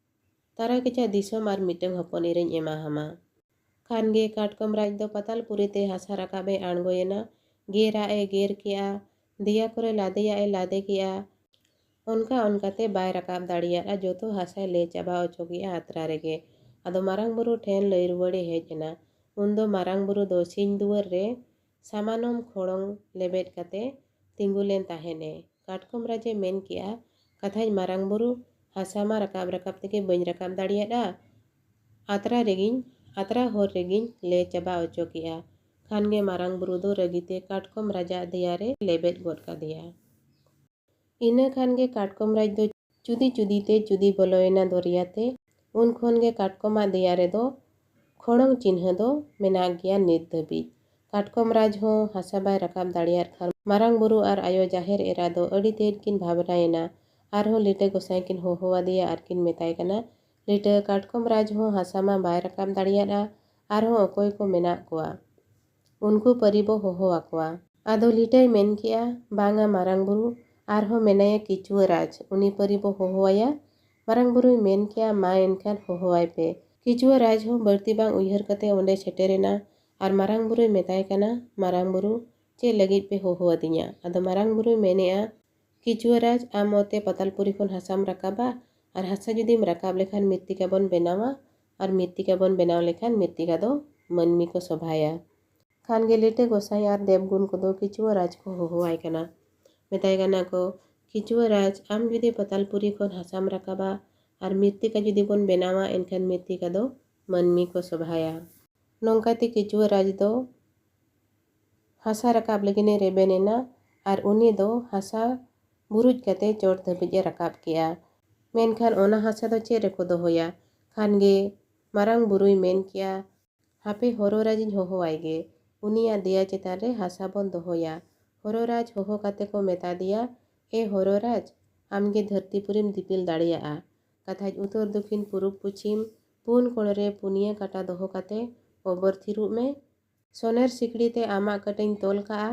ᱛᱟᱨᱟ ᱠᱮᱪᱟᱜ ᱫᱤᱥᱚᱢ ᱟᱨ ᱢᱤᱫᱴᱟᱝ ᱦᱚᱯᱚᱱ ᱮᱨᱟᱧ ᱮᱢᱟ ᱦᱟᱢᱟ᱾ ᱠᱷᱟᱱ ᱜᱮ ᱠᱟᱴᱠᱚᱢ ᱨᱟᱡᱽ ᱫᱚ ᱯᱟᱛᱟᱞᱯᱩᱨᱤ ᱛᱮ ᱦᱟᱥᱟ ᱨᱟᱠᱟᱵ ᱮ ᱟᱬᱜᱚᱭᱮᱱᱟ᱾ ᱜᱮᱨᱟᱜ ᱮ ᱜᱮᱨ ᱠᱮᱜᱼᱟ, ᱫᱮᱭᱟ ᱠᱚᱨᱮ ᱞᱟᱫᱮᱭᱟᱜ ᱮ ᱞᱟᱫᱮ ᱠᱮᱜᱼᱟ᱾ ᱚᱱᱠᱟ ᱚᱱᱠᱟᱛᱮ ᱵᱟᱭ ᱨᱟᱠᱟᱵ ᱫᱟᱲᱮᱭᱟᱫᱼᱟ, ᱡᱚᱛᱚ ᱦᱟᱥᱟᱭ ᱞᱮ ᱪᱟᱵᱟ ᱚᱪᱚ ᱠᱮᱜᱼᱟ ᱟᱛᱨᱟ ᱨᱮᱜᱮ᱾ ᱟᱫᱚ ᱢᱟᱨᱟᱝ ᱵᱩᱨᱩ ᱴᱷᱮᱱ ᱞᱟᱹᱭ ᱨᱩᱣᱟᱹᱲᱮ ᱦᱮᱡ ᱮᱱᱟ᱾ ᱩᱱᱫᱚ ᱢᱟᱨᱟᱝ ᱵᱩᱨᱩ ᱫᱚ ᱥᱤᱧ ᱫᱩᱣᱟᱹᱨ ᱨᱮ ᱥᱟᱢᱟᱱᱚᱢ ᱠᱷᱚᱲᱚᱝ ᱞᱮᱵᱮᱫ ᱠᱟᱛᱮ ᱛᱤᱸᱜᱩ ᱞᱮᱱ ᱛᱟᱦᱮᱱᱮ᱾ ᱠᱟᱴᱠᱚᱢ ᱨᱟᱡᱽ ᱮ ᱢᱮᱱ ᱠᱮᱜᱼᱟ, ᱠᱟᱛᱷᱟᱧ ᱢᱟᱨᱟᱝ ᱵᱩᱨᱩ, ᱦᱟᱥᱟ ᱢᱟ ᱨᱟᱠᱟᱵ ᱨᱟᱠᱟᱵ ᱛᱮᱜᱮ ᱵᱟᱹᱧ ᱨᱟᱠᱟᱵ ᱫᱟᱲᱮᱭᱟᱫᱼᱟ᱾ ᱟᱛᱨᱟ ᱨᱮᱜᱮᱧ, ᱟᱛᱨᱟ ᱦᱚᱨ ᱨᱮᱜᱮᱧ ᱞᱮ ᱪᱟᱵᱟ ᱚᱪᱚ ᱠᱮᱜᱼᱟ᱾ ᱠᱷᱟᱱ ᱜᱮ ᱢᱟᱨᱟᱝ ᱵᱩᱨᱩ ᱫᱚ ᱨᱟᱹᱜᱤᱛᱮ ᱠᱟᱴᱠᱚᱢ ᱨᱟᱡᱟᱜ ᱫᱮᱭᱟ ᱨᱮ ᱞᱮᱵᱮᱫ ᱜᱚᱫ ᱠᱟᱫᱮᱭᱟ᱾ ᱤᱱᱟᱹ ᱠᱷᱟᱱ ᱜᱮ ᱠᱟᱴᱠᱚᱢ ᱨᱟᱡᱽ ᱫᱚ ᱪᱩᱫᱤ ᱪᱩᱫᱤ ᱛᱮ ᱪᱩᱫᱤ ᱵᱚᱞᱚᱭᱮᱱᱟ ᱫᱚᱨᱭᱟ ᱛᱮ᱾ ᱩᱱ ᱠᱷᱚᱱ ᱜᱮ ᱠᱟᱴᱠᱚᱢᱟᱜ ᱫᱮᱭᱟ ᱨᱮᱫᱚ ᱠᱷᱚᱲᱚᱝ ᱪᱤᱱᱦᱟᱹ ᱫᱚ ᱢᱮᱱᱟᱜ ᱜᱮᱭᱟ ᱱᱤᱛ ᱫᱷᱟᱹᱵᱤᱡ᱾ ᱠᱟᱴᱠᱚᱢ ᱨᱟᱡᱽ ᱦᱚᱸ ᱦᱟᱥᱟ ᱵᱟᱭ ᱨᱟᱠᱟᱵ ᱫᱟᱲᱮᱭᱟᱫ ᱠᱷᱟᱱ ᱢᱟᱨᱟᱝ ᱵᱩᱨᱩ ᱟᱨ ᱟᱭᱳ ᱡᱟᱦᱮᱨ ᱮᱨᱟ ᱫᱚ ᱟᱹᱰᱤ ᱛᱮᱫ ᱠᱤᱱ ᱵᱷᱟᱵᱽᱱᱟᱭᱮᱱᱟ᱾ ᱟᱨᱦᱚᱸ ᱞᱤᱴᱟᱹ ᱜᱚᱸᱥᱟᱭ ᱠᱤᱱ ᱦᱚᱦᱚᱣᱟᱫᱮᱭᱟ ᱟᱨ ᱠᱤᱱ ᱢᱮᱛᱟᱭ ᱠᱟᱱᱟ, ᱞᱤᱴᱟᱹ, ᱠᱟᱴᱠᱚᱢ ᱨᱟᱡᱽ ᱦᱚᱸ ᱦᱟᱥᱟ ᱢᱟ ᱵᱟᱭ ᱨᱟᱠᱟᱵ ᱫᱟᱲᱮᱭᱟᱫᱼᱟ, ᱟᱨᱦᱚᱸ ᱚᱠᱚᱭ ᱠᱚ ᱢᱮᱱᱟᱜ ᱠᱚᱣᱟ? ᱩᱱᱠᱩ ᱯᱟᱹᱨᱤ ᱵᱚ ᱦᱚᱦᱚ ᱟᱠᱚᱣᱟ᱾ ᱟᱫᱚ ᱞᱤᱴᱟᱹᱭ ᱢᱮᱱ ᱠᱮᱜᱼᱟ, ᱵᱟᱝᱟ ᱢᱟᱨᱟᱝ ᱵᱩᱨᱩ, ᱟᱨᱦᱚᱸ ᱢᱮᱱᱟᱭᱟ ᱠᱤᱪᱩᱣᱟᱹ ᱨᱟᱡᱽ, ᱩᱱᱤ ᱯᱟᱹᱨᱤ ᱵᱚ ᱦᱚᱦᱚᱣᱟᱭᱟ᱾ ᱢᱟᱨᱟᱝ ᱵᱩᱨᱩᱭ ᱢᱮᱱ ᱠᱮᱜᱼᱟ, ᱢᱟ ᱮᱱᱠᱷᱟᱱ ᱦᱚᱦᱚᱣᱟᱭ ᱯᱮ᱾ ᱠᱤᱪᱩᱣᱟᱹ ᱨᱟᱡᱽ ᱦᱚᱸ ᱵᱟᱹᱲᱛᱤ ᱵᱟᱝ ᱩᱭᱦᱟᱹᱨ ᱠᱟᱛᱮ ᱚᱸᱰᱮ ᱥᱮᱴᱮᱨᱮᱱᱟ ᱟᱨ ᱢᱟᱨᱟᱝ ᱵᱩᱨᱩᱭ ᱢᱮᱛᱟᱭ ᱠᱟᱱᱟ, ᱢᱟᱨᱟᱝ ᱵᱩᱨᱩ, ᱪᱮᱫ ᱞᱟᱹᱜᱤᱫ ᱯᱮ ᱦᱚᱦᱚ ᱟᱹᱫᱤᱧᱟ? ᱟᱫᱚ ᱢᱟᱨᱟᱝ ᱵᱩᱨᱩᱭ ᱢᱮᱱᱮᱜᱼᱟ, ᱠᱤᱪᱩᱣᱟᱹ ᱨᱟᱡᱽ, ᱟᱢ ᱚᱛᱮ ᱯᱟᱛᱟᱞᱯᱩᱨᱤ ᱠᱷᱚᱱ ᱦᱟᱥᱟᱢ ᱨᱟᱠᱟᱵᱟ, ᱟᱨ ᱦᱟᱥᱟ ᱡᱩᱫᱤᱢ ᱨᱟᱠᱟᱵ ᱞᱮᱠᱷᱟᱱ ᱢᱤᱨᱛᱤᱠᱟ ᱵᱚᱱ ᱵᱮᱱᱟᱣᱟ, ᱟᱨ ᱢᱤᱨᱛᱤᱠᱟ ᱵᱚᱱ ᱵᱮᱱᱟᱣ ᱞᱮᱠᱷᱟᱱ ᱢᱤᱨᱛᱤᱠᱟ ᱫᱚ ᱢᱟᱹᱱᱢᱤ ᱠᱚ ᱥᱚᱵᱷᱟᱭᱟ᱾ ᱠᱷᱟᱱ ᱜᱮ ᱞᱤᱴᱟᱹ ᱜᱚᱸᱥᱟᱭ ᱟᱨ ᱫᱮᱵᱽᱜᱩᱱ ᱠᱚᱫᱚ ᱠᱤᱪᱩᱣᱟᱹ ᱨᱟᱡᱽ ᱠᱚ ᱦᱚᱦᱚᱣᱟᱭ ᱠᱟᱱᱟ᱾ ᱢᱮᱛᱟᱭ ᱠᱟᱱᱟ ᱠᱚ, "ᱠᱤᱪᱩᱣᱟᱹ ᱨᱟᱡᱽ, ᱟᱢ ᱡᱩᱫᱤ ᱯᱟᱛᱟᱞᱯᱩᱨᱤ ᱠᱷᱚᱱ ᱦᱟᱥᱟᱢ ᱨᱟᱠᱟᱵᱟ ᱟᱨ ᱢᱤᱨᱛᱤᱠᱟ ᱡᱩᱫᱤ ᱵᱚᱱ ᱵᱮᱱᱟᱣᱟ, ᱮᱱᱠᱷᱟᱱ ᱢᱤᱨᱛᱤᱠᱟ ᱫᱚ ᱢᱟᱹᱱᱢᱤ ᱠᱚ ᱥᱚᱵᱷᱟᱭᱟ᱾" ᱱᱚᱝᱠᱟᱛᱮ ᱠᱤᱪᱩᱣᱟᱹ ᱨᱟᱡᱽ ᱫᱚ ᱦᱟᱥᱟ ᱨᱟᱠᱟᱵ ᱞᱟᱹᱜᱤᱫ ᱮ ᱨᱮᱵᱮᱱ ᱮᱱᱟ ᱟᱨ ᱩᱱᱤ ᱫᱚ ᱦᱟᱥᱟ ᱵᱩᱨᱩᱡ ᱠᱟᱛᱮ ᱪᱚᱴ ᱫᱷᱟᱹᱵᱤᱡ ᱮ ᱨᱟᱠᱟᱵ ᱠᱮᱜᱼᱟ᱾ ᱢᱮᱱᱠᱷᱟᱱ ᱚᱱᱟ ᱦᱟᱥᱟ ᱫᱚ ᱪᱮᱫ ᱨᱮᱠᱚ ᱫᱚᱦᱚᱭᱟ? ᱠᱷᱟᱱ ᱜᱮ ᱢᱟᱨᱟᱝ ᱵᱩᱨᱩᱭ ᱢᱮᱱ ᱠᱮᱜᱼᱟ, "ᱦᱟᱯᱮ ᱦᱚᱨᱚ ᱨᱟᱡᱽ ᱤᱧ ᱦᱚᱦᱚᱣᱟᱭ ᱜᱮ, ᱩᱱᱤᱭᱟᱜ ᱫᱮᱭᱟ ᱪᱮᱛᱟᱱ ᱨᱮ ᱦᱟᱥᱟ ᱵᱚᱱ ᱫᱚᱦᱚᱭᱟ᱾" ᱦᱚᱨᱚ ᱨᱟᱡᱽ ᱦᱚᱦᱚ ᱠᱟᱛᱮ ᱠᱚ ᱢᱮᱛᱟ ᱫᱮᱭᱟ, "ᱮ ᱦᱚᱨᱚ ᱨᱟᱡᱽ, ᱟᱢ ᱜᱮ ᱫᱷᱟᱹᱨᱛᱤ ᱯᱩᱨᱤᱢ ᱫᱤᱯᱤᱞ ᱫᱟᱲᱮᱭᱟᱜᱼᱟ᱾ ᱠᱟᱛᱷᱟᱡ ᱩᱛᱚᱨ ᱫᱚᱠᱷᱤᱱ ᱯᱩᱨᱩᱵ ᱯᱚᱪᱷᱤᱢ ᱯᱩᱱ ᱠᱚᱬ ᱨᱮ ᱯᱩᱱᱭᱟᱹ ᱠᱟᱴᱟ ᱫᱚᱦᱚ ᱠᱟᱛᱮ ᱚᱵᱚᱨ ᱛᱷᱤᱨᱚᱜ ᱢᱮ᱾ ᱥᱚᱱᱮᱨ ᱥᱤᱠᱲᱤ ᱛᱮ ᱟᱢᱟᱜ ᱠᱟᱹᱴᱟᱹᱧ ᱛᱚᱞ ᱠᱟᱜᱼᱟ᱾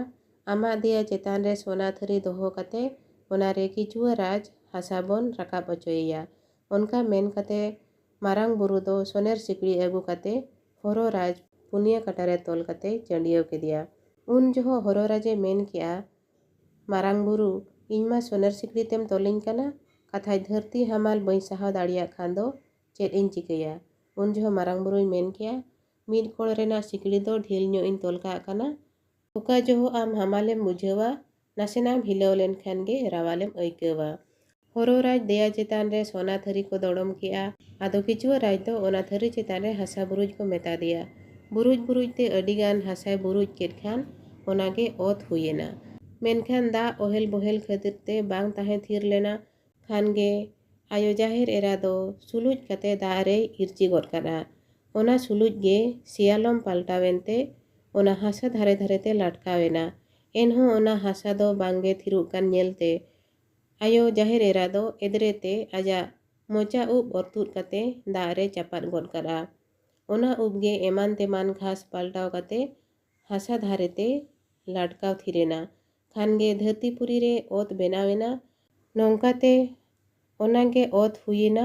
ᱟᱢᱟᱜ ᱫᱮᱭᱟ ᱪᱮᱛᱟᱱ ᱨᱮ ᱥᱚᱱᱟ ᱛᱷᱟᱹᱨᱤ ᱫᱚᱦᱚ ᱠᱟᱛᱮ ᱚᱱᱟ ᱨᱮ ᱠᱤᱪᱩᱣᱟᱹ ᱨᱟᱡᱽ ᱦᱟᱥᱟ ᱵᱚᱱ ᱨᱟᱠᱟᱵ ᱚᱪᱚᱭᱮᱭᱟ᱾" ᱚᱱᱠᱟ ᱢᱮᱱ ᱠᱟᱛᱮ ᱢᱟᱨᱟᱝ ᱵᱩᱨᱩ ᱫᱚ ᱥᱚᱱᱮᱨ ᱥᱤᱠᱲᱤ ᱟᱹᱜᱩ ᱠᱟᱛᱮ ᱦᱚᱨᱚ ᱨᱟᱡᱽ ᱯᱩᱱᱭᱟᱹ ᱠᱟᱴᱟ ᱨᱮ ᱛᱚᱞ ᱠᱟᱛᱮ ᱪᱟᱹᱰᱭᱟᱹᱣ ᱠᱮᱫᱮᱭᱟ᱾ ᱩᱱ ᱡᱚᱦᱚᱜ ᱦᱚᱨᱚ ᱨᱟᱡᱽ ᱮ ᱢᱮᱱ ᱠᱮᱜᱼᱟ, "ᱢᱟᱨᱟᱝ ᱵᱩᱨᱩ, ᱤᱧ ᱢᱟ ᱥᱚᱱᱮᱨ ᱥᱤᱠᱲᱤ ᱛᱮᱢ ᱛᱚᱞᱤᱧ ᱠᱟᱱᱟ, ᱠᱟᱛᱷᱟᱡ ᱫᱷᱟᱹᱨᱛᱤ ᱦᱟᱢᱟᱞ ᱵᱟᱹᱧ ᱥᱟᱦᱟᱣ ᱫᱟᱲᱮᱭᱟᱜ ᱠᱷᱟᱱ ᱫᱚ ᱪᱮᱫ ᱤᱧ ᱪᱤᱠᱟᱹᱭᱟ?" ᱩᱱ ᱡᱚᱦᱚᱜ ᱢᱟᱨᱟᱝ ᱵᱩᱨᱩᱭ ᱢᱮᱱ ᱠᱮᱜᱼᱟ, "ᱢᱤᱫ ᱠᱚᱬ ᱨᱮᱱᱟᱜ ᱥᱤᱠᱲᱤ ᱫᱚ ᱰᱷᱤᱞ ᱧᱚᱜ ᱤᱧ ᱛᱚᱞ ᱠᱟᱜ ᱠᱟᱱᱟ᱾ ᱚᱠᱟ ᱡᱚᱦᱚᱜ ᱟᱢ ᱦᱟᱢᱟᱞᱮᱢ ᱵᱩᱡᱷᱟᱹᱣᱟ, ᱱᱟᱥᱮᱱᱟᱜ ᱮᱢ ᱦᱤᱞᱟᱹᱣ ᱞᱮᱱᱠᱷᱟᱱ ᱜᱮ ᱨᱟᱣᱟᱞᱮᱢ ᱟᱹᱭᱠᱟᱹᱣᱟ᱾" ᱦᱚᱨᱚ ᱨᱟᱡᱽ ᱫᱮᱭᱟ ᱪᱮᱛᱟᱱ ᱨᱮ ᱥᱚᱱᱟ ᱛᱷᱟᱹᱨᱤ ᱠᱚ ᱫᱚᱲᱚᱢ ᱠᱮᱜᱼᱟ᱾ ᱟᱫᱚ ᱠᱤᱪᱩᱣᱟᱹ ᱨᱟᱡᱽ ᱫᱚ ᱚᱱᱟ ᱛᱷᱟᱹᱨᱤ ᱪᱮᱛᱟᱱ ᱨᱮ ᱦᱟᱥᱟ ᱵᱩᱨᱩᱡ ᱠᱚ ᱢᱮᱛᱟ ᱫᱮᱭᱟ᱾ ᱵᱩᱨᱩᱡ ᱵᱩᱨᱩᱡ ᱛᱮ ᱟᱹᱰᱤ ᱜᱟᱱ ᱦᱟᱥᱟᱭ ᱵᱩᱨᱩᱡ ᱠᱮᱫ ᱠᱷᱟᱱ ᱚᱱᱟ ᱜᱮ ᱚᱛ ᱦᱩᱭ ᱮᱱᱟ᱾ ᱢᱮᱱᱠᱷᱟᱱ ᱫᱟᱜ ᱚᱦᱮᱞ ᱵᱚᱦᱮᱞ ᱠᱷᱟᱹᱛᱤᱨ ᱛᱮ ᱵᱟᱝ ᱛᱟᱦᱮᱸ ᱛᱷᱤᱨ ᱞᱮᱱᱟ᱾ ᱠᱷᱟᱱ ᱜᱮ ᱟᱭᱳ ᱡᱟᱦᱮᱨ ᱮᱨᱟ ᱫᱚ ᱥᱩᱞᱩᱡ ᱠᱟᱛᱮ ᱫᱟᱜ ᱨᱮᱭ ᱤᱨᱪᱤ ᱜᱚᱫ ᱠᱟᱫᱼᱟ᱾ ᱚᱱᱟ ᱥᱩᱞᱩᱡ ᱜᱮ ᱥᱮᱭᱟᱞᱚᱢ ᱯᱟᱞᱴᱟᱣ ᱮᱱᱛᱮ ᱚᱱᱟ ᱦᱟᱥᱟ ᱫᱷᱟᱨᱮ ᱫᱷᱟᱨᱮ ᱛᱮ ᱞᱟᱴᱠᱟᱣ ᱮᱱᱟ᱾ ᱮᱱᱦᱚᱸ ᱚᱱᱟ ᱦᱟᱥᱟ ᱫᱚ ᱵᱟᱝᱜᱮ ᱛᱷᱤᱨᱚᱜ ᱠᱟᱱ ᱧᱮᱞᱛᱮ ᱟᱭᱳ ᱡᱟᱦᱮᱨ ᱮᱨᱟ ᱫᱚ ᱮᱫᱽᱨᱮ ᱛᱮ ᱟᱡᱟᱜ ᱢᱚᱪᱟ ᱩᱵ ᱚᱨᱛᱩᱫ ᱠᱟᱛᱮ ᱫᱟᱜ ᱨᱮ ᱪᱟᱯᱟᱫ ᱜᱚᱫ ᱠᱟᱫᱼᱟ᱾ ᱚᱱᱟ ᱩᱵ ᱜᱮ ᱮᱢᱟᱱ ᱛᱮᱢᱟᱱ ᱜᱷᱟᱥ ᱯᱟᱞᱴᱟᱣ ᱠᱟᱛᱮ ᱦᱟᱥᱟ ᱫᱷᱟᱨᱮ ᱛᱮ ᱞᱟᱴᱠᱟᱣ ᱛᱷᱤᱨ ᱮᱱᱟ᱾ ᱠᱷᱟᱱ ᱜᱮ ᱫᱷᱟᱹᱨᱛᱤ ᱯᱩᱨᱤ ᱨᱮ ᱚᱛ ᱵᱮᱱᱟᱣ ᱮᱱᱟ᱾ ᱱᱚᱝᱠᱟᱛᱮ ᱚᱱᱟ ᱜᱮ ᱚᱛ ᱦᱩᱭ ᱮᱱᱟ᱾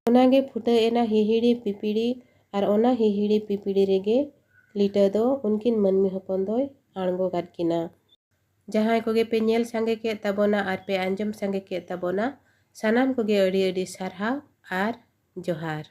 ᱚᱱᱟ ᱜᱮ ᱯᱷᱩᱴᱟᱹᱣ ᱮᱱᱟ ᱦᱤᱦᱤᱲᱤ ᱯᱤᱯᱤᱲᱤ, ᱟᱨ ᱚᱱᱟ ᱦᱤᱦᱤᱲᱤ ᱯᱤᱯᱤᱲᱤ ᱨᱮᱜᱮ ᱞᱤᱴᱟᱹ ᱫᱚ ᱩᱱᱠᱤᱱ ᱢᱟᱹᱱᱢᱤ ᱦᱚᱯᱚᱱ ᱫᱚᱭ ᱟᱬᱜᱚ ᱠᱟᱫ ᱠᱤᱱᱟ᱾ ᱡᱟᱦᱟᱸᱭ ᱠᱚᱜᱮ ᱯᱮ ᱧᱮᱞ ᱥᱟᱸᱜᱮ ᱠᱮᱫ ᱛᱟᱵᱚᱱᱟ ᱟᱨ ᱯᱮ ᱟᱸᱡᱚᱢ ᱥᱟᱸᱜᱮ ᱠᱮᱫ ᱛᱟᱵᱚᱱᱟ, ᱥᱟᱱᱟᱢ ᱠᱚᱜᱮ ᱟᱹᱰᱤ ᱟᱹᱰᱤ ᱥᱟᱨᱦᱟᱣ ᱟᱨ ᱡᱚᱦᱟᱨ᱾